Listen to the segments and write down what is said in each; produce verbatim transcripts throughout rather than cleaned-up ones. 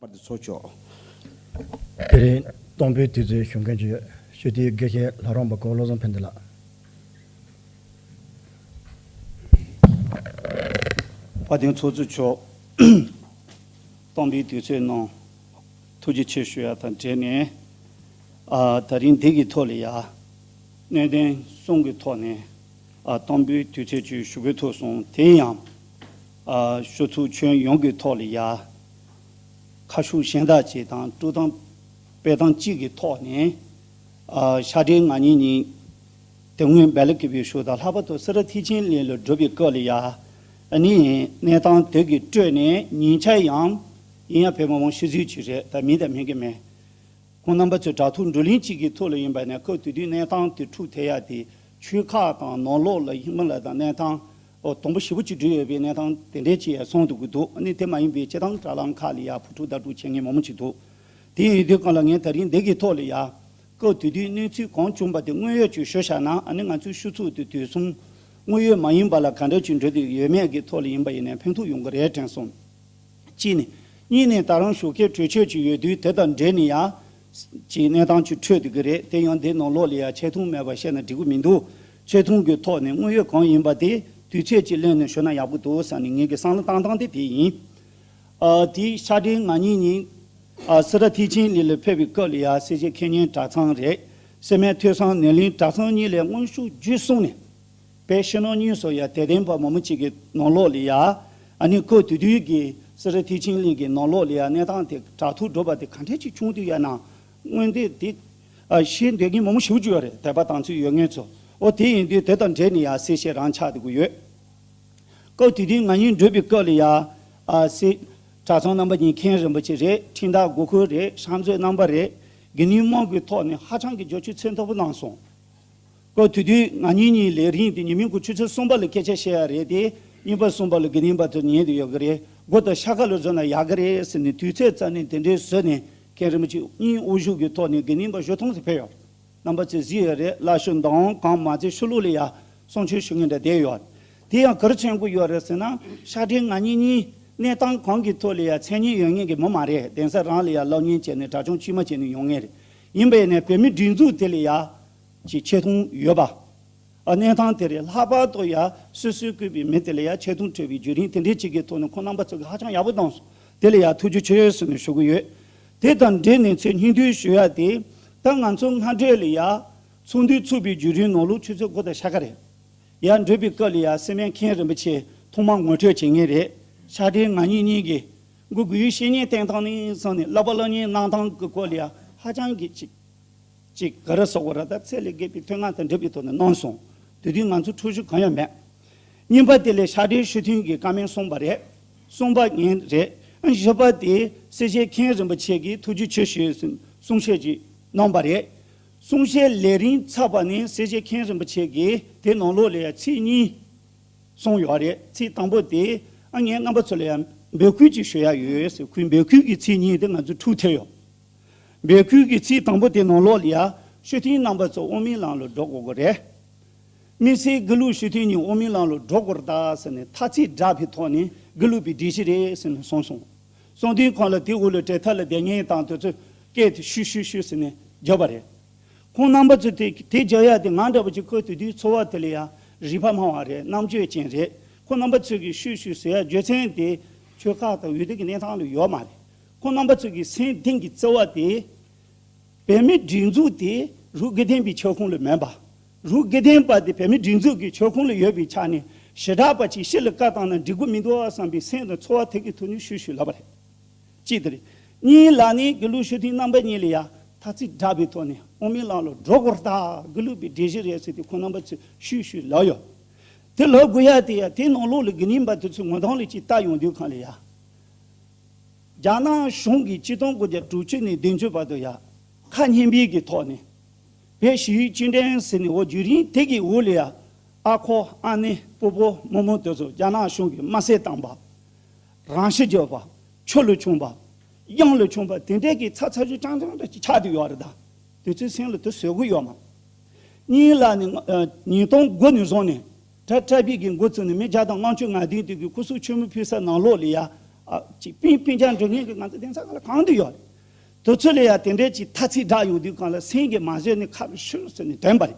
པར་དུ་ཚོགས་ཆོག་དེ་རིང་གཏོང་ཕོད་དུས་ཚོད་ཞུ་མཁན་གྱི་སྤྱི་འཐུས་དགེ་བཤེས་ལྷ་རམས་པ་ཀོ་བློ་བཟང་ཕན་བདེ་ལགས། དཔལ་ལྡན་ཚོགས་གཙོ་མཆོག་གཏོང་ཕོད་དུས་ཚོད་གནང་ཐུགས་རྗེ་ཆེ་ཞུ་ཡ་དང་འབྲེལ་ནས། ཨ། ད་རིང་འདི་གི་ཐོག་ལ་ཡ། གནད་དོན་གསུམ་གྱི་ཐོག་ནས། ཨ། གཏོང་ཕོད་དུས་ཚོད་ཅིག་ཞུ་དགོས་ཐུག་སོང་། དེ་ཡང་། ཨ། ཞུ་ཚུགས་ཁྱོན་ཡོངས་ཀྱི་ཐོག་ལ་ཡ། ཁ་ཤུགས་གཞན་དག་ཅིག་དང་དཀྲུག་གཏམ་སྤེལ་གཏམ་གཅིག་གི་ཐོག་ནས། ཨ། ཕྱག་སྦྲེལ་ང་གཉིས་གཉིས། དེ་སྔོན་སྦེལ་ཀོབ་པའི་ཞུ་དང་ལྷག་པར་དུ་སེ་ར་ཐེག་ཆེན་གླིང་ལ་འགྲོ་བའི་སྐབས་ལ་ཡ། ཨ་ནི་གནས་སྟངས་དེ་གི་སྤྲོས་ནས་ཉིན་ཆ་ཡང་ཡིན་ཡང་བོད་མི་མང་ཤི་ཚུལ་ཅིག་རེད། ད་མིན་དང་མིན་གྱི་མེད། ཁོང་རྣམ་པ་ཚོས་དྲ་ཐོག་བགྲོ་གླེང་གཅིག་གི་ཐོག་ལ་ཡིན་པ་ནས་སྐབས་དེ་དུས་གནས་སྟངས་དེ་འཁྲུག་ཐེབས་ཡ་དེ་ཆོལ་ཁ་དང་ནང་ལོགས་ལ་ཧི་མ་ལ་དང་གནས་སྟངས་དོང་པོ་ཞེ་པོ་ཅིག་འགྲིལ་ཡོད་པའི་གནས་སྟངས་དེ་འདྲས་ཅིག་ཡང་སོང་འདུག་གི་འདུག་ཨ་ནི་དེ་མ་ཡིན་པའི་སྤྱི་བཏང་དྲ་ལམ་ཁག་ལ་ཡ་ཕུ་དཀྲུག་བརྡ་དཀྲུག་བྱེད་མཁན་མང་པོ་ཅིག་འདུག་དེ་ཡིན་དུས་གང་ལ་ངས་ད་རིང་འདི་གི་ཐོག་ལ་ཡ། སྐབས་དེ་དུས་གནས་ཚུལ་གང་བྱུང་པ་དེ་དངོས་ཡོད་ཅིག་ཞུ་བཞག་ན། ཨ་ནི་ང་ཚོའི་ཞུ་ཚུགས་དེ་དུས་གསུམ་དངོས་ཡོད་མ་ཡིན་པ་ལ་ག་འདྲ་ཅིག་འགྲོ་བསྡད་ཡོད་མེད་ཀྱི་ཐོག་ལ་ཡིན་པ་ཡིན་ནའི་ཕན་ཐོགས་ཡོང་གི་རེད་དྲན་སོང་། གཅིག་ནས། གཉིས་ནས་ད་རུང་ཞོགས་ཀས་གྲོས་ཆོད་ཅིག་ཡོད་དུས་དེ་དང་འབྲེལ་ནས་ཡ། ཅིག་གནས་སྟངས་ཅིག་འཕྲོད་བསྡད་ཀྱི་རེད། དེ་ཡང་འདི་ནང་ལོགས་ལ་ཡ་ཆེ་མཐོང་མེད་པ་བཤད་ན་འགྲིག་གི་མི་འདུག་ཆེ་མཐོང་གི་ཐོག་ནས་དངོས་ཡོད་གང་ཡིན་པ་དེ་དུས་ཚོད་ཅིག་ལོན་ནས་ཞུ་ན་ཡག་པོ་འདུག་བསམ་ནས་ངེད་ཀྱི་བསམ་བློ་བཏང་སྟངས་དེ་དེ་ཡིན། ཨ། དེའི་ཕྱག་སྦྲེལ་ང་གཉིས་གཉིས། ཨ། སེ་ར་ཐེག་ཆེན་གླིང་ལ་ཕེབས་པའི་སྐབས་ལ་ཡ་སེར་བྱེས་མཁས་སྙན་གྲྭ་ཚང་རེད། སེར་སྨད་ཐོས་བསམ་ནོར་གླིང་གྲྭ་ཚང་གཉིས་ལ་དངོས་ཤུགས་བརྒྱུད་གསུམ་ནས། བོད་ཕྱི་ནང་གཉིས་སུ་ཡང་དད་ལྡན་པ་མང་པོ་ཅིག་གི་ནང་ལོགས་ལ་ཡ། ཨ་ནི་སྐབས་དེ་དུས་ཀྱི་སེ་ར་ཐེག་ཆེན་གླིང་གི་ནང་ལོགས་ལ་ཡ་གནས་སྟངས་དེ་དྲག་ཐུག་འགྲོ་བ་དེ་ག་འདྲས་ཅིག་བྱུང་འདུག་ཡ་ན། མངོན་འདོད་དེ། ཨ། ཤེས་འདོད་མཁན་མང་པོ་ཞེ་པོ་ཅིག་ཡོད་རེད། དད་པ་དང་ཚུལ་ཡོད་མཁན་ཚོ། ཨོ་དེ་ཡིན་དུས་དེ་དང་འབྲེལ་ནས་ཡ་གསལ་བཤད་རང་ཆགས་བསྡད་ཀྱི་ཡོད། སྐབས་དེ་དུས་ང་གཉིས་འགྲོ་བའི་སྐབས་ལ་ཡ། ཨ། སྲས་གྲྭ་ཚང་རྣམ་པ་གཉིས་མཁན་རིན་པོ་ཆེ་རེད། ཁྲིམས་བདག་མགོ་ཁུར་རེད། ཕྱག་མཛོད་རྣམ་པ་རེད། དགེ་འདུན་དམངས་ཀྱི་ཐོག་ནས་ཧ་ཅང་གི་རྒྱབ་སྐྱོར་ཚད་མཐོ་པོ་གནང་སོང་། སྐབས་དེ་དུས་ང་གཉིས་གཉིས་ལས་རིམ་དེ་ཉི་མའི་འགོ་ཆུ་ཚོད་གསུམ་པ་ལ་སྐད་ཆ་བཤད་ཡ་རེད་དེ། གཉིས་པ་གསུམ་པ་ལ་དགེ་འདུན་པ་ཚོ་ཉན་དུ་ཡོད་ཀྱི་རེད། མགོ་དང་ཤ་ཁ་ལ་བཟོས་ན་ཡག་གི་རེད་ཟེར་ནས་དུས་ཚོད་རྩ་ནས་དེ་འདྲའི་བཟོས་ནས་མཁན་རིན་པོ་ཆེ་གཉིས་དབུ་བཞུགས་ཀྱི་ཐོག་ནས་དགེ་འདུན་པ་ཞོ་སྟོང་ཙམ་ཕེབས་ཡོད། རྣམ་པ་ཚོས་གཟིགས་ཡོད་རེད། བླ་ཤོ་མདང་གང་མ་ཚད་ཤོ་ལོ་ལ་ཡ་གསུང་ཆོས་ཞུ་མཁན་འདྲ་བསྡད་ཡོད། དེ་ཡང་ག་རེ་མཚོན་གྱི་ཡོད་རེད་ཟེར་ན། ཕྱག་སྦྲེལ་ང་གཉིས་གཉིས་གནས་སྟངས་གང་གི་ཐོག་ལ་ཡ་མཚན་སྙན་ཡོད་མཁན་གྱི་མི་མ་རེད། གདན་ས་རང་ལ་ཡ་སློབ་གཉེར་བྱས་ནས་གྲྭ་ཆུང་དཀྱུས་མ་བྱས་ནས་ཡོང་མཁན་རེད། ཡིན་པ་ཡིན་ནའི་བོད་མི་སྒྲིག་འཛུགས་དེ་ལ་ཡ་ཅིག་ཆེ་མཐོང་ཡོད་པ། ཨ། གནས་སྟངས་དེ་རེད། ལྷག་པར་དུ་ཡ་སོ་སོའི་བཀུར་བའི་མི་དེ་ལ་ཡ་ཆེ་མཐོང་སྤྲད་པའི་བརྒྱུད་རིམ་དེ་འདྲའི་ཅིག་གི་ཐོག་ནས་ཁོང་རྣམ་པ་ཚོ་གིས་ཧ་ཅང་ཡག་པོ་གནང་སོང་། དེ་ལ་ཡ་ཐུགས་རྗེ་ཆེ་ཟེར་ནས་ཞུ་གི་ཡོད། དེ་དང་འབྲེལ་ནས་ཚེ་སྙིང་བསྡུས་ཞུ་ཡ་དེ། ད་ང་ཚོ་མངའ་སྡེ་ལ་ཡ་ཚོགས་འདུ་ཚུགས་པའི་བརྒྱུད་རིམ་ནང་ལོགས་ཆུ་ཚོད་དགུ་དང་ཕྱེད་ཀ་རེད། ཡར་འགྲོ་བའི་སྐབས་ལ་ཡ་སེར་སྨད་མཁན་རིན་པོ་ཆེ་ཐོག་མར་ངོ་སྤྲོད་བྱེད་མཁན་རེད། ཕྱག་སྦྲེལ་ང་གཉིས་གཉིས་ཀྱིས་མགོ་སྒུར་བཤེས་གཉེན་བསྟེན་སྟངས་ནས་བཟུང་ནས་བསླབ་པ་སློབ་གཉེར་གནང་སྟངས་ཀྱི་སྐོར་ལ་ཡ་ཧ་ཅང་གི་ཅིག་ཅིག་ག་རེ་ཟེར་དགོས་རེད། ད་ཚད་ལས་བརྒལ་བའི་མཐུན་ངག་དང་འགྲིག་པའི་ཐོག་ནས་གནང་སོང་། དེ་དུས་ང་ཚོ་འཁྲུག་གཞི་གང་ཡང་མེད། གཉིས་པ་དེ་ལ་ཕྱག་སྦྲེལ་ཞུ་མཁན་གྱིས་བཀའ་མོལ་གསུངས་པ་རེད། གསུངས་པ་ངན་རེད། བཞི་པ་དེ་སེར་བྱེས་མཁན་རིན་པོ་ཆེ་གིས་ཐུགས་རྗེ་ཆེ་ཞུས་ཟིན་གསུང་བཤད་ཅིག་གནང་པ་རེད། གསུང་བཤད་ལས་རིམ་ཚར་བ་ནས་སེར་བྱེས་མཁན་རིན་པོ་ཆེ་གིས་དེ་ནང་ལོགས་ལ་ཡ་ཚིག་གཉིས་གསུངས་ཡོད་རེད། ཚིག་དང་པོ་དེ། ཨ། ངས་རྣམ་པ་ཚོ་ལ་ཡང་འབོད་སྐུལ་ཅིག་ཞུ་ཡ་ཡོད་ཟེར། ཁོའི་འབོད་སྐུལ་གྱི་ཚིག་གཉིས་དེ་ང་ཚོ་འཁྲུག་ཐེབས་ཡོད། འབོད་སྐུལ་གྱི་ཚིག་དང་པོ་དེ་ནང་ལོགས་ལ་ཡ། ཞུ་མཁན་རྣམ་པ་ཚོ་དབུ་མའི་ལམ་ལ་འགྲོ་དགོས་ཀྱི་རེད། དམིགས་བསལ་དགེ་ལུགས་ཞུ་མཁན་གཉིས་དབུ་མའི་ལམ་ལ་འགྲོ་དགོས་རེད་ད་ཟེར་ནས་ཐ་ཚིག་བསྒྲགས་པའི་ཐོག་ནས་དགེ་ལུགས་པའི་སྒྲིག་གཞི་རེད་ཟེར་ནས་གསུངས་སོང་། གསུང་དུས་ཁོང་ལ་དེ་འོག་ལ་གྲལ་མཐའ་ལ་བསྡད་མཁན་དང་དེ་ཚོས་སྐད་དེ་ཤུ་ཤུ་ཤུ་ཟེར་ནས་བརྒྱབ་པ་རེད། ཁོང་རྣམ་པ་ཚོས་དེ་དེ་བརྒྱབ་ཡ་དེ་ང་འདྲ་པོ་ཅིག་ཁོ་དེ་དུས་ཚོར་བ་དེ་ལ་ཡ་རིག་པ་སྨྲ་བ་རེད། རྣམ་དཔྱོད་ཅན་རེད། ཁོ་རྣམ་པ་ཚོས་ཀྱི་ཤུ་ཤུ་ཟེར་ཡ་རྒྱུ་མཚན་དེ་ཆོལ་ཁ་དང་འོས་བསྡུ་གི་གནས་སྟངས་ལ་ཡོད་མ་རེད། ཁོ་རྣམ་པ་ཚོས་ཀྱི་སེམས་གཏིང་གི་བརྩེ་བ་དེ། བོད་མི་སྒྲིག་འཛུགས་དེ་རུས་དགེ་ལྡན་པའི་ཁྱབ་ཁོངས་ལ་མེད་པ། རུས་དགེ་ལྡན་པ་དེ་བོད་མི་སྒྲིག་འཛུགས་ཀྱི་ཁྱབ་ཁོངས་ལ་ཡོད་པའི་ཆ་ནས་ཞེ་དྲག་པ་ཅིག་ཕྱི་ལ་བཀའ་བཏང་ན་འགྲིག་གི་མི་འདུག་བསམ་པའི་སེམས་དང་ཚོར་བ་དེ་གི་ཐོག་ནས་ཤུ་ཤུ་ལབ་པ་རེད། གཅིག་དེ་རེད། གཉིས་ལ་ནི་དགེ་ལུགས་ཞུ་མཁན་རྣམ་པ་གཉིས་ལ་ཡ་ཐ་ཚིག་བསྒྲགས་པའི་ཐོག་ནས་དབུ་མའི་ལམ་ལ་འགྲོ་དགོས་རེད་ད། དགེ་ལུགས་པའི་སྒྲིག་གཞི་རེད་ཟེར་ཏེ་ཁོང་རྣམ་པ་ཚོས་ཤུ་ཤུ་ལབ་ཡོད། དེ་ལབ་དགོས་ཡ་དེ་ཡ་དེ་ནང་ལོགས་ལ་དགེ་འདུན་པ་དེ་ཚོས་ངོ་གདོང་ལ་ཅིག་ལྟ་ཡོང་དུས་གང་ལ་ཡ། རྒྱ་ནག་གཞུང་གིས་ཆིག་སྟོང་དགུ་བརྒྱ་དྲུག་ཅུ་ནས་བདུན་ཅུ་བར་དུ་ཡ་ཁ་སྙན་པའི་གི་ཐོག་ནས་བོད་ཞི་བའི་བཅིངས་འགྲོལ་ཟེར་ནས་འོ་བརྒྱུད་རིམ་དེ་གི་འོག་ལ་ཡ་ཨ་ཁུ་ཨ་ནེ་སྤོ་བོ་རྨོ་མོ་དེ་ཚོ་རྒྱ་ནག་གཞུང་གིས་དམར་གསོད་བཏང་པ། རང་ཤི་བརྒྱབ་པ། ཆུ་ལ་མཆོངས་པ། གཡང་ལ་མཆོངས་པ་དེ་འདྲའི་གི་ཚ་ཚ་ཞིག་ཅང་ཅང་འདྲ་ཅིག་ཆགས་བསྡད་ཡོད་རེད་ད། དེ་ཚོའི་སེམས་ལ་དེ་བཟོད་ཀྱི་ཡོད་མ། གཉིས་ལ་ནི་ཨ་ཉིས་སྟོང་དགུ་ནས་བཟུང་ནས་གྲྭ་བཀྲ་བྷེ་གི་འགོ་བཙུགས་ནས་མི་བརྒྱ་དང་ལྔ་བཅུ་ང་བདུན་དེ་གི་སྐུ་གཟུགས་མཆོད་མེ་ཕུལ་ས་ནང་ལོགས་ལ་ཡ་ ཨ་ཅིག་སྤུན་སྤུན་ཀྱག་འགྲོ་མཁན་གྱི་ང་ཚོ་གདན་ས་གང་ལ་གང་དུ་ཡོད་རེད། དུས་ཚོད་ལ་ཡང་དེ་འདྲའི་ཅིག་ཐ་ཚིག་བསྒྲགས་ཡོང་དུས་སྒང་ལ་སེམས་ཀྱིས་མ་བཟོད་ནས་ཁ་ལ་ཤུར་ཟེར་ནས་དྲན་པ་རེད།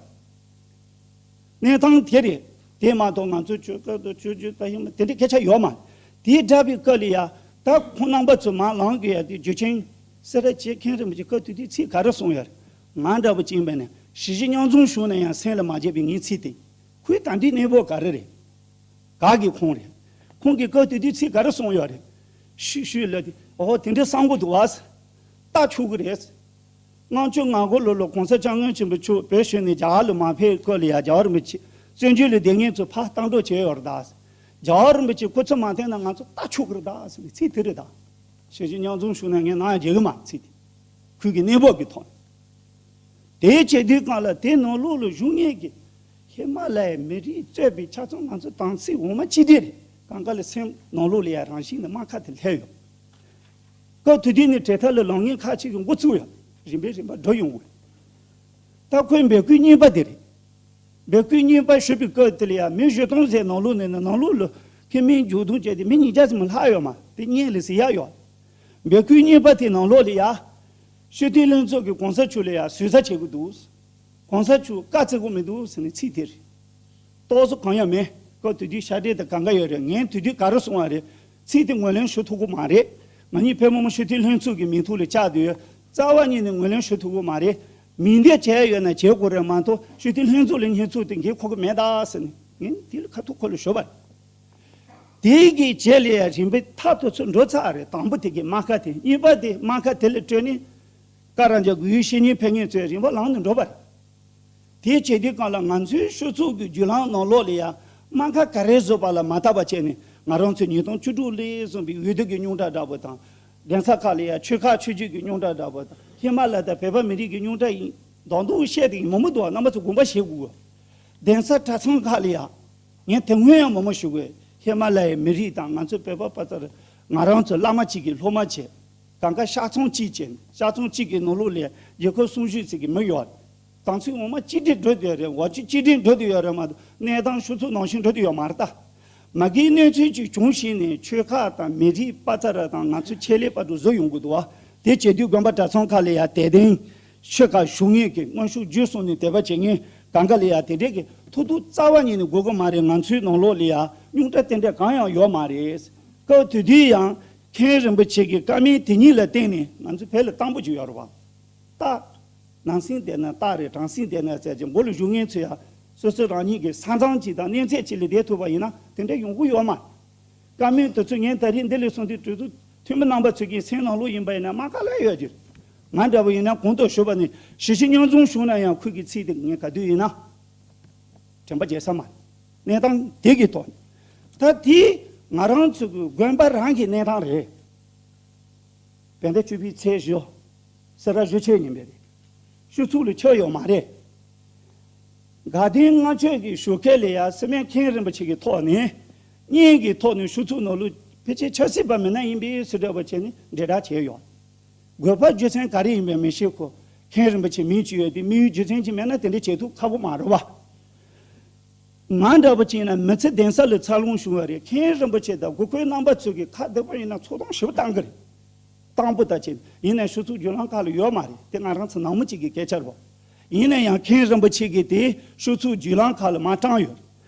གནས་སྟངས་དེ་རེད། དེ་མ་གཏོགས་ང་ཚོ་ཆོས་སྐད་དང་ཆོས་བརྒྱུད་ད་ཡིན་མ་དེ་འདྲའི་སྐད་ཆ་ཡོད་མ་རེད། དེའི་འདྲ་བའི་སྐབས་ལ་ཡང་ད་ཁོང་རྣམ་པ་ཚོ་མར་ལངས་དགོས་ཡ་དེ་རྒྱུ་རྐྱེན་སེ་ར་བྱེས་མཁན་རིན་པོ་ཆེ་སྐབས་དེ་དུས་ཚིག་ག་རེ་གསུངས་ཡོད་རེད། ང་འདྲ་པོ་ཅིག་ཡིན་པ་ནས་གཞིས་བྱེས་མཉམ་འཛོམས་བྱུང་ན་ཡང་སེམས་ལ་མ་བརྗེད་པའི་ངའི་ཚིག་དེ། ཁོའི་ད་འདྲའི་གནས་བབ་ག་རེ་རེད། ག་གི་ཁོང་རེད། ཁོང་གིས་སྐབས་དེ་དུས་ཚིག་ག་རེ་གསུངས་ཡོད་རེད། ཤུ་ཤུ་ལ་དེ་ཨོ་དེ་འདྲའི་གསང་པོ་འདུག་བ། ལྟ་ཆོག་གི་རེད། ལྔ་བཅུ་ང་དགུ་ལོ་ལ་གོང་ས་སྐྱབས་མགོན་ཆེན་པོ་མཆོག་བོད་གཞུང་ནས་རྒྱ་གར་ལ་མ་ཕེབས་སྐབས་ལ་ཡང་རྒྱལ་བ་རིན་པོ་ཆེ་བཙན་བྱོལ་ལ་བསྡད་མཁན་ཚོ་ཕར་ལྟ་འགྲོ་བྱས་ཡོད་རེད་ད། རྒྱལ་བ་རིན་པོ་ཆེ་སྐུ་ཚེ་མ་བརྟན་ན་ང་ཚོ་ལྟ་ཆོག་གི་རེད་ད་ཟེར་བའི་ཚིག་དེ་རེད་ད། གཞིས་བྱེས་མཉམ་འཛོམས་བྱུང་ན་ངས་ནང་ཡང་བརྗེད་གི་མ་རེད་ཚིག་དེ། ཁོས་ཀྱི་གནས་བབ་ཀྱི་ཐོག་ནས། དེའི་བྱེད་དུས་སྒང་ལ་དེ་ནང་ལོགས་ལ་བཞུགས་མཁན་གྱི་ཧི་མ་ལ་ཡའི་མི་རིགས་གཙོས་པའི་ཆ་ཚང་ང་ཚོ་དམ་ཚིག་འོ་མ་གཅིག་སྒྲིལ་རེད། གང་ག་ལ་སེམས་ནང་ལོགས་ལ་ཡང་རང་བཞིན་གྱི་རྨ་ཁ་དེ་སླེབས་ཡོད། སྐབས་དེ་དུས་ནས་གྲལ་མཐའ་ལ་ལངས་མཁན་ཁ་ཅིག་གིས་འགོ་བཙུགས་ཡོད། རིམ་པས་རིམ་པ་འགྲོ་ཡོང་གི་ཡོད། ད་ཁོའི་འབོད་སྐུལ་གཉིས་པ་དེ་རེད། འབོད་སྐུལ་གཉིས་པ་ཞུས་པའི་སྐབས་དེ་ལ་ཡང་མི་བཞི་སྟོང་ཟེར་ནང་ལོགས་ནས་ནང་ལོགས་ལ་ཁེ་མིང་མཇུག་སྡོམ་བྱས་ཏེ་མི་ཉིས་བརྒྱ་ཙམ་ལྷག་ཡོད་མ་རེད། དེ་བརྙན་ལ་གཟིགས་ཡག་ཡོད། འབོད་སྐུལ་གཉིས་པ་དེ་ནང་ལོགས་ལ་ཡང་། སྤྱི་འཐུས་ལྷན་ཚོགས་ཀྱིས་གོང་ས་མཆོག་ལ་ཡང་ཟུར་ཟ་བྱེད་ཀྱི་འདུག་གོང་ས་མཆོག་བཀའ་བརྩི་གི་མི་འདུག་ཟེར་ནས་ཚིག་དེ་རེད། རྟོག་བཟོ་གང་ཡང་མེད། སྐབས་དེ་དུས་ཤ་འདྲེ་དང་གང་ག་ཡོད་རེད། ངས་དེ་དུས་ག་རེ་གསུངས་པ་རེད། ཚིག་དེ་ངོས་ལེན་ཞུ་ཐུབ་ཀྱི་མ་རེད། ང་གཉིས་ཕལ་མོ་མོ་སྤྱི་འཐུས་ལྷན་ཚོགས་ཀྱི་མིང་ཐོག་ལ་བཅར་དུས་རྩ་བ་ཉིད་ནས་ངོས་ལེན་ཞུ་ཐུབ་ཀྱི་མ་རེད། མིང་འདེད་བྱས་ཡོད་ན་བྱེད་དགོས་རེད་མ་གཏོགས་སྤྱི་འཐུས་ལྷན་ཚོགས་ལ་སྙན་ཐོ་དེ་འགན་འཁུར་གྱི་མེད་ད་ཟེར་ནས་ངས་དེ་ལ་ཁ་ཐུག་ཁོ་ལ་ཞུས་པ་རེད། དེ་གི་རྗེས་ལ་ཡང་རིམ་པས་མཐའ་དེ་ཚོ་འགྲོ་ཚར་རེད། དང་པོ་དེ་གི་རྨ་ཁ་དེ། གཉིས་པ་དེ་རྨ་ཁ་དེ་ལ་སྤྲོད་ནས་བཀའ་རང་རྒྱ་དགོས་ཡོད་བཤད་མཁན་ཕེབས་མཁན་ཚོས་རིམ་པ་ལངས་ནས་འགྲོ་བ་རེད། དེའི་བྱེད་དུས་སྒང་ལ་ང་ཚོའི་ཤོག་ཚོགས་ཀྱི་བརྒྱུད་ལམ་ནང་ལོགས་ལ་ཡང་རྨ་ཁ་ག་རེ་བཟོས་པ་ལ་མ་བལྟས་པ་བྱས་ནས་ང་རང་ཚོས་ཉིས་སྟོང་བཅུ་དྲུག་ལ་བཟུང་བའི་འོས་བསྡུ་གི་རྙོག་དྲ་འདྲ་པོ་དང་། གདན་ས་ཁག་ལ་ཡང་ཆོལ་ཁ་ཆོས་བརྒྱུད་ཀྱི་རྙོག་དྲ་འདྲ་པོ་དང་ཧི་མ་ལ་ཡ་དང་བོད་པ་མི་རིགས་ཀྱི་རྙོག་དྲ་ཡིན་མདོག་མདོག་བཤད་དེ་མང་མོ་འདུག་རྣམ་པ་ཚོ་དགོངས་པ་བཞེས་དགོས། གདན་ས་གྲྭ་ཚང་ཁག་ལ་ཡང་། ངས་དེ་སྔོན་ཡང་མང་མང་ཞུ་དགོས། ཧི་མ་ལ་ཡའི་མི་རིགས་དང་ང་ཚོ་བོད་པ་པ་ཚོར་ང་རང་ཚོ་བླ་མ་གཅིག་གི་སློབ་མ་བྱས། གང་ག་ཤག་ཚང་གཅིག་བྱས། ཤག་ཚང་གཅིག་གི་ནང་ལོགས་ལ་རྒྱལ་ཁབ་སྲུང་ཞུ་ཟེར་གི་མི་ཡོད། དམ་ཚིག་ངོ་མ་གཅིག་སྒྲིལ་འགྲོ་བསྡད་ཡོད་རེད། འོ་ཅི་གཅིག་སྒྲིལ་འགྲོ་བསྡད་ཡོད་རེད་མ་གཏོགས་གནས་སྟངས་ཤུགས་ཚུགས་ནང་བཞིན་འགྲོ་བསྡད་ཡོད་མ་རེད་ད། མ་གིའི་གནས་ཚུལ་ཅིག་བྱུང་ཞིག་ནས་ཆོལ་ཁ་དང་མི་རིགས་པ་ཚ་ར་དང་ང་ཚོ་ཆེད་ལས་པ་དུ་བཟོ་ཡོང་གི་འདུག་བ། དེ་བྱེད་དུས་དགོན་པ་གྲྭ་ཚང་ཁག་ལ་ཡ་དད་ལྡན། ཆོལ་ཁ་ཞུགས་མཁན་གྱི་དངོས་ཤུགས་བརྒྱུད་གསུམ་ནས་དད་པ་བྱེད་མཁན་གང་ག་ལ་ཡ་དེ་འདྲས་ཀྱི་ཐུགས་སྡུག་རྩ་བ་ཉིད་ནས་དགོས་ཀྱི་མ་རེད། ང་ཚོའི་ནང་ལོགས་ལ་ཡ་རྙོག་དྲ་དེ་འདྲ་གང་ཡང་ཡོད་མ་རེད། སྐབས་དེ་དུས་ཡང་མཁན་རིན་པོ་ཆེ་གི་བཀའ་མོལ་དེ་ཉིད་ལ་བརྟེན་ནས་ང་ཚོ་བོད་ལ་བཏང་པོ་ཅིག་ཡོད་རེད་བ། རྟགས། ནང་སེམས་བསྡད་ན་རྟགས་རེད། གྲང་སེམས་བསྡད་ན་ཟེར་གྱི་མགོ་ལ་བཞུགས་མཁན་ཚོ་ཡང་སོ་སོ་རང་ཉིད་ཀྱི་ས་མཚམས་ཅིག་དང་གནས་ཚད་ཅིག་ལ་བསྡད་ཐུབ་པ་ཡིན་ན་དེ་འདྲ་ཡོང་གི་ཡོད་མ་རེད། བཀའ་མོལ་དེ་ཚོ་ངས་ད་རེས་འདི་ལས་གསུངས་དུས་གྲོས་ཚོགས་འཐུས་མི་རྣམ་པ་ཚོ་གི་སེམས་ནང་ལོགས་ཡིན་པ་ཡིན་ན་རྨ་ཁ་ལ་ཡོད་ཀྱི་རེད། ང་འདྲ་བོ་ཡིན་ན་གོང་དུ་ཞུས་པ་ནི་གཞིས་བྱེས་མཉམ་འཛོམས་བྱུང་ན་ཡང་ཁོས་ཀྱི་ཚིག་དེ་ངས་ག་དུས་ཡིན་ན་དྲན་པ་བརྗེད་ས་མ་རེད། གནས་སྟངས་དེ་གི་ཐོག་ནས་ད་དེ་ང་རང་ཚོ་གི་དགོན་པ་རང་གི་གནས་སྟངས་རེད། བོད་ཟླ་བཅུ་པའི་ཚེས་བཞི། སེ་ར་བཞི་ཆོས་ཉིན་པས་རེད། ཤོག་ཚོགས་ལ་ཆ་ཡོད་མ་རེད། དགའ་ལྡན་ལྔ་མཆོད་ཀྱི་ཞོགས་ཀས་ལ་ཡ་སི་མེན་མཁན་རིན་པོ་ཆེ་གི་ཐོག་ནས་བརྙན་གྱི་ཐོག་ནས་ཤོག་ཚོགས་ནང་ལུགས་ཕལ་ཆེར་ཆབ་སྲིད་པ་མི་སྣ་ཡིན་པའི་སུ་འདྲ་བ་བྱས་ནས་འབྲེལ་བསྒྲགས་བྱས་ཡོད། དགོས་པ་རྒྱུ་མཚན་ག་རེ་ཡིན་པའི་མི་ཤེས་ཁོ། མཁན་རིན་པོ་ཆེ་མིང་ཅིག་ཡོད་དེ་མིའི་རྒྱུ་མཚན་ཅིག་མེད་ན་དེ་འདྲ་བྱེད་ཐུབ་ཁག་པོ་མ་རེད་བ། ང་འདྲ་པོ་ཅིག་ཡིན་ན་མི་ཚེ་གདན་ས་ལ་འཚར་ལོངས་བྱུང་བ་རེད། མཁན་རིན་པོ་ཆེ་དང་གུ་གོའི་རྣམ་པ་ཚོས་ཀྱི་ཁ་བདེ་པོ་ཡིན་ན་ཚོགས་གཏམ་ཞིབ་བཏང་གི་རེད། དང་པོ་ད་ཅིག་ཡིན་ན་ཤོག་ཚོགས་བརྒྱུད་ལམ་ཁག་ལ་ཡོད་མ་རེད། དེ་ང་རང་ཚོ་ནང་མི་གཅིག་གི་སྐད་ཆ་རེད་བ། ཡིན་ན་ཡང་མཁན་རིན་པོ་ཆེ་གིས་དེ་ཤོག་ཚོགས་བརྒྱུད་ལམ་ཁག་ལ་མ་བཏང་ཡོད།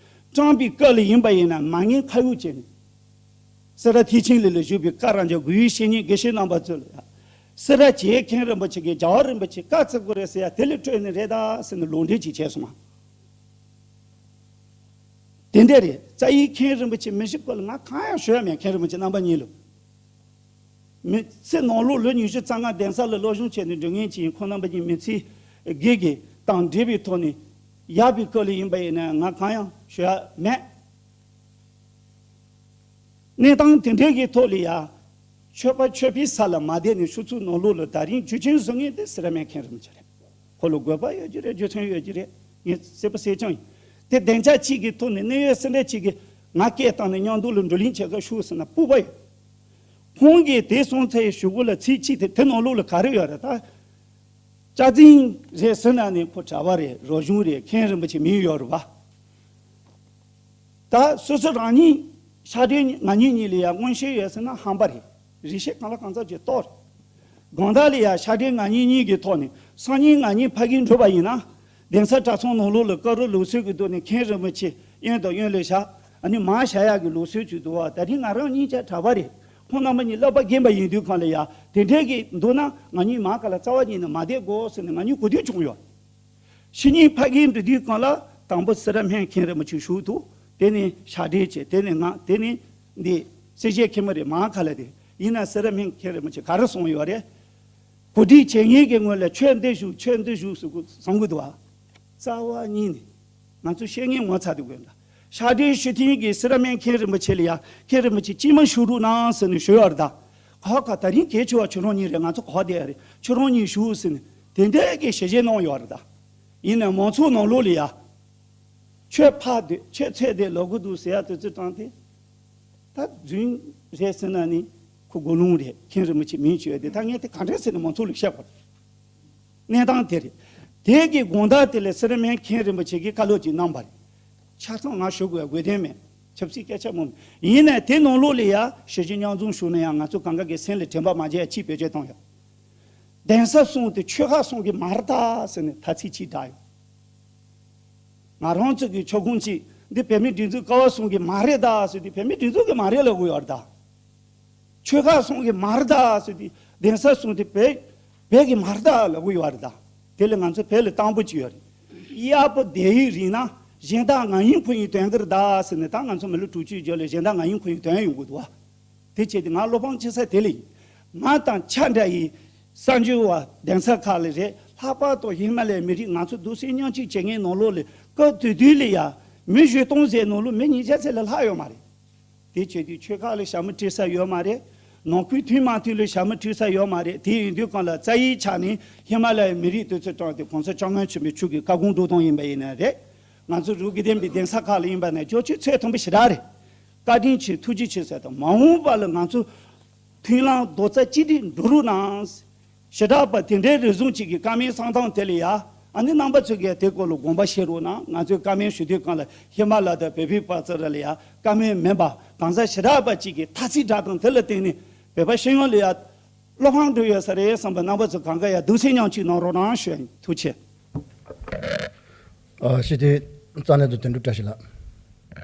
བཏང་པའི་སྐབས་ལ་ཡིན་པ་ཡིན་ན་མ་ངན་ཁ་གཡོག་བྱས་ནས། སེ་ར་ཐེག་ཆེན་གླིང་ལ་བཞུགས་པའི་བཀའ་རང་རྒྱ་དགུ་བའི་བཤེས་གཉེན་དགེ་བཤེས་རྣམ་པ་ཚོ་ལ་ཡང་། སེ་ར་བྱེས་མཁན་རིན་པོ་ཆེ་གིས་རྒྱལ་བ་རིན་པོ་ཆེ་བཀའ་བརྩི་དགོས་རེད་ཟེར་ཡ་དེ་ལས་སྤྲོས་ནས་རེད་ད་ཟེར་ནས་ལུང་འདྲེན་ཅིག་བྱས་སོང་ང་། དེ་འདྲ་རེད། རྩ་ཡི་མཁན་རིན་པོ་ཆེ་མི་ཞིག་སྐོར་ལ་ང་གང་ཡང་ཞུ་ཡ་མེད། མཁན་རིན་པོ་ཆེ་རྣམ་པ་གཉིས་ལ། མི་ཚེ་ནང་ལོགས་ལོ་ཉི་ཤུ་རྩ་ལྔ་གདན་ས་ལ་སློབ་སྦྱོང་བྱས་ནས་འགྲོ་མཁན་ཅིག་ཡིན། ཁོང་རྣམ་པ་གཉིས་མི་ཚེ་དགེ་དགེ་དང་འབྲེལ་བའི་ཐོག་ནས་ཡག་པའི་སྐོར་ལ་ཡིན་པ་ཡིན་ན་ང་གང་ཡང་ཞུ་ཡ་མེད། གནས་སྟངས་དེ་འདྲའི་གི་ཐོག་ལ་ཡ། ཆོས་པ་ཆོས་པའི་ས་ལ་མ་བསྡད་ནས་ཤོག་ཚོགས་ནང་ལོགས་ལ་ད་རིང་རྒྱུ་རྐྱེན་བཟོ་མཁན་དེ་སེ་ར་སྨད་མཁན་རིན་པོ་ཆེ་རེད། ཁོ་ལ་དགོས་པ་ཡོད་ཀྱི་རེད། རྒྱུ་མཚན་ཡོད་ཀྱི་རེད། ངས་གསལ་པོ་གསལ་རྐྱང་ཡིན། དེ་སྡིངས་ཆ་གཅིག་གི་ཐོག་ནས་གནད་ཡོད་སེ་འབྲས་གཅིག་གིས་ང་སྐད་བཏང་ནས་མཉམ་དུ་ལ་བགྲོ་གླེང་བྱེད་སྐབས་ཤོག་ཟེར་ན་སྤོབས་པ་ཡོད། ཁོང་གིས་དེ་སོང་ཚེ་གཞུག་གུ་ལ་ཚིག་གཅིག་དེ་དེ་ནང་ལོགས་ལ་ག་རེ་ཡོད་རེད་ད། སྐྱག་རྫུན་རེད་ཟེར་ན་ནི་ཁོ་གྲྭ་པ་རེད། རབ་བྱུང་རེད། མཁན་རིན་པོ་ཆེ་མིང་ཡོད་རེད་པ། ད་སོ་སོ་རང་ཉིད་ ཤ་འདྲེ་ང་གཉིས་གཉིས་ལ་ཡང་མངོན་ཤེས་ཡོད་ཟེར་ན་ཧམ་པ་རེད། རིག་ཤེས་གང་ལ་གང་འཚམ་ཅིག་གཏོར། དགོང་དག་ལ་ཡང་ཤ་འདྲེ་ང་གཉིས་གཉིས་ཀྱི་ཐོག་ནས་སང་ཉིན་ང་གཉིས་ཕ་གིར་འགྲོ་བ་ཡིན་ན། གདན་ས་གྲྭ་ཚང་ནང་ལོགས་ལ་བཀའ་རོགས་ལུགས་སྲོལ་གྱི་ཐོག་ནས་མཁན་རིན་པོ་ཆེ་གཡོན་དང་གཡོན་ལ་བཞག་ཨ་ནི་མར་བཞག་ཡག་གི་ལུགས་སྲོལ་ཅིག་འདུག་བ། ད་རིང་ང་རང་གཉིས་ཆ་གྲྭ་པ་རེད། ཁོང་རྣམ་པ་གཉིས་བསླབ་པ་རྒན་པ་ཡིན་དུས་གང་ལ་ཡང་དེ་འདྲས་ཀྱི་འདུག་ན་ང་གཉིས་མར་ག་ལ་རྩ་བ་ཉིད་ནས་མ་བསྡད་དགོས་ཟེར་ནས་ང་གཉིས་གོ་ཐོས་བྱུང་ཡོད། ཕྱི་ཉིན་ཕ་གིར་འགྲོ་དུས་གང་ལ་དང་པོ་སེ་ར་སྨད་མཁན་རིན་པོ་ཆེ་བཞུགས་འདུག་དེ་ནས་ཤ་འདྲེ་བྱས། དེ་ནས་ང་། དེ་ནས་འདི་སེར་བྱེས་ཁེ་མ་རེད། མར་ག་ལ་དེ་ཡིན་ན་སེ་ར་སྨད་མཁན་རིན་པོ་ཆེ་ག་རེ་གསུངས་ཡོད་རེད། གོ་སྒྲིག་བྱེད་མཁན་གྱི་ངོས་ལ་ཆོས་འདི་བཞུགས་ཆོས་འདི་བཞུགས་ཟེར་གསུང་གི་འདུག་བ། རྩ་བ་ཉིད་ནས་ང་ཚོ་བཤད་མཁན་ངོ་ཚ་དུས་དགོས་འདྲ། ཤ་འདྲེ་ཞུ་མཁན་གྱི་སེ་ར་སྨད་མཁན་རིན་པོ་ཆེ་ལ་ཡང་མཁན་རིན་པོ་ཆེ་ཅིག་མ་བཞུགས་རོགས་གནང་ཟེར་ནས་ཞུ་ཡོད་རེད་ད། ཁ་ཁ་ད་རིང་གལ་ཆེ་བ་ཁྱོད་རང་གཉིས་རེད། ང་ཚོ་ག་བ་བསྡད་ཡ་རེད། ཁྱོད་རང་གཉིས་བཞུགས་ཟེར་ནས་དེ་འདྲའི་གི་ཞལ་བཞེས་གནང་ཡོད་རེད་ད། ཡིན་ནའི་མང་ཚོགས་ནང་ལོགས་ལ་ཡ། ཆོས་ཕར་སྡོད་ཆོས་ཚད་བསྡད་ལབ་གི་འདུག་ཟེར་ཡ་དེ་ཚོ་དྲངས་ཏེ། ད་རྫུན་རེད་ཟེར་ན་ནི་ཁོ་མགོ་རློང་རེད། མཁན་རིན་པོ་ཆེ་མིང་བརྗོད་དེ་ད་ངས་དེ་ག་འདྲས་ཟེར་ནས་མང་ཚོགས་ལ་བཤད་དགོས་རེད། གནས་སྟངས་དེ་རེད། དེ་གི་དགོང་དག་དེ་ལ་སེ་ར་སྨད་མཁན་རིན་པོ་ཆེ་གིས་བཀའ་སློབ་ཅིག་གནང་བ་རེད། ཆ་ཚང་ང་ཞུ་དགོས་དགོས་དོན་མེད། ཆབ་སྲིད་སྐད་ཆ་མང་མོད། ཡིན་ནའི་དེ་ནང་ལོགས་ལ་ཡ་ཞལ་བཞེས་མཉམ་འཛོམས་ཞུ་ན་ཡང་ང་ཚོ་གང་ག་གི་སེམས་ལ་དྲན་པ་མ་བརྗེད་ཡ་ཅིག་བེད་སྤྱོད་བཏང་ཡོད། གདན་ས་གསུམ་དེ་ཆོལ་ཁ་གསུམ་གྱི་མ་རེད་ད་ཟེར་ནས་ཐ་ཚིག་ཅིག་བསྒྲགས་ཡོད། ང་རང་ཚོ་གི་ཆོལ་ཁོངས་གཅིག་འདི་བོད་མིའི་སྒྲིག་འཛུགས་ཀ་བ་གསུམ་གྱི་མ་རེད་ད་ཟེར་དུས་བོད་མིའི་སྒྲིག་འཛུགས་ཀྱི་མ་རེད་ལབ་དགོས་ཡོད་རེད་ད། ཆོལ་ཁ་གསུམ་གྱི་མ་རེད་ད་ཟེར་དུས་གདན་ས་གསུམ་དེ་བོད་བོད་ཀྱི་མ་རེད་ད་ལབ་དགོས་ཡོད་རེད་ད། དེ་ལ་ང་ཚོ་བོད་ལ་དང་པོ་གཅིག་ཡོད་རེད། གཡག་པོ་སྡོད་ཡུན་རིང་ན་གཞན་དག་ང་ཡིན་ཁོ་ཡིན་དོན་གི་རེད་ད་ཟེར་ནས་ད་ང་ཚོ་མི་ལོ་དྲུག་ཅུའི་རྒྱབ་ལ་གཞན་དག་ང་ཡིན་ཁོ་ཡིན་དོན་ཡོང་གི་འདུག་བ། དེ་བྱས་ཏེ་ང་བློ་ཕམ་བྱེད་ས་དེ་ལ་ཡིན། ང་དང་ཆ་འདྲ་ཡི་གསར་འབྱོར་བ་གདན་ས་ཁག་ལ་རེད། ལྷག་པར་དུ་ཧི་མ་ལ་ཡའི་མི་རིགས་ང་ཚོ་རྡོག་སེལ་མཉམ་གཅིག་བྱེད་མཁན་ནང་ལོགས་ལ་སྐབས་དེ་དུས་ལ་ཡ་མི་བཞི་སྟོང་ཟེར་ནང་ལོགས་མི་ཉིས་བརྒྱ་ཙམ་ལས་ལྷག་ཡོད་མ་རེད། དེ་བྱས་དུས་ཆོལ་ཁ་ལ་ཞྭ་མོ་དཀྲི་ས་ཡོད་མ་རེད། ནང་ཁུལ་མཐུན་མ་མཐུན་ལ་ཞྭ་མོ་དཀྲི་ས་ཡོད་མ་རེད། དེ་ཡིན་དུས་གང་ལ་རྩ་ཡི་ཆ་ནས་ཧི་མ་ལ་ཡའི་མི་རིགས་དེ་ཚོ་དྲངས་ཏེ་གོང་ས་སྐྱབས་མགོན་ཆེན་པོ་མཆོག་གི་བཀའ་དགོངས་སྒྲུབ་སྟངས་ཡིན་པ་ཡིན་ན་རེད། ང་ཚོ་རུ་དགེ་ལྡན་པའི་གདན་ས་ཁག་ལ་ཡིན་པ་ན་ཇོ་ཆུ་ཚོད་མཐོན་པོ་ཞེ་དྲག་རེད། བཀའ་དྲིན་ཆེ་ཐུགས་རྗེ་ཆེ་ཟེར་དང་མ་འོངས་པ་ལ་ང་ཚོ་མཐུན་ལམ་རྡོག་རྩ་གཅིག་སྒྲིལ་འགྲོ་རོགས་གནང་། ཞེ་དྲག་པ་དེ་འདྲའི་རེ་ཟུང་གཅིག་གི་བཀའ་མོལ་གསང་སྟངས་དེ་ལ་ཡ་ཨ་ནི་རྣམ་པ་ཚོ་གིས་དེ་སྐོར་ལ་དགོངས་པ་བཞེས་རོགས་གནང་། ང་ཚོས་བཀའ་མོལ་ཞུ་དུས་གང་ལ་ཧི་མ་ལ་དང་བོད་པའི་བར་ཙམ་ར་ལ་ཡ་བཀའ་མོལ་མིན་པ་གང་ཟག་ཞེ་དྲག་པ་གཅིག་གིས་ཐ་ཚིག་བསྒྲགས་སྟངས་དེ་ལ་བརྟེན་ནས་བོད་པ་སྤྱི་ཡོངས་ལ་ཡ་བློ་ཕམ་འགྲོ་ཡོད་ས་རེད་བསམ་པ་རྣམ་པ་ཚོ་གང་ག་ཡ་གདུང་སེམས་མཉམ་སྐྱེད་གནང་རོགས་གནང་ཞུ་ཡིན། ཐུགས་རྗེ་ཆེ། ཨ་ཞི་བདེ་རྩ་ནས་དུ་དོན་གྲུབ་བཀྲ་ཤིས་ལགས།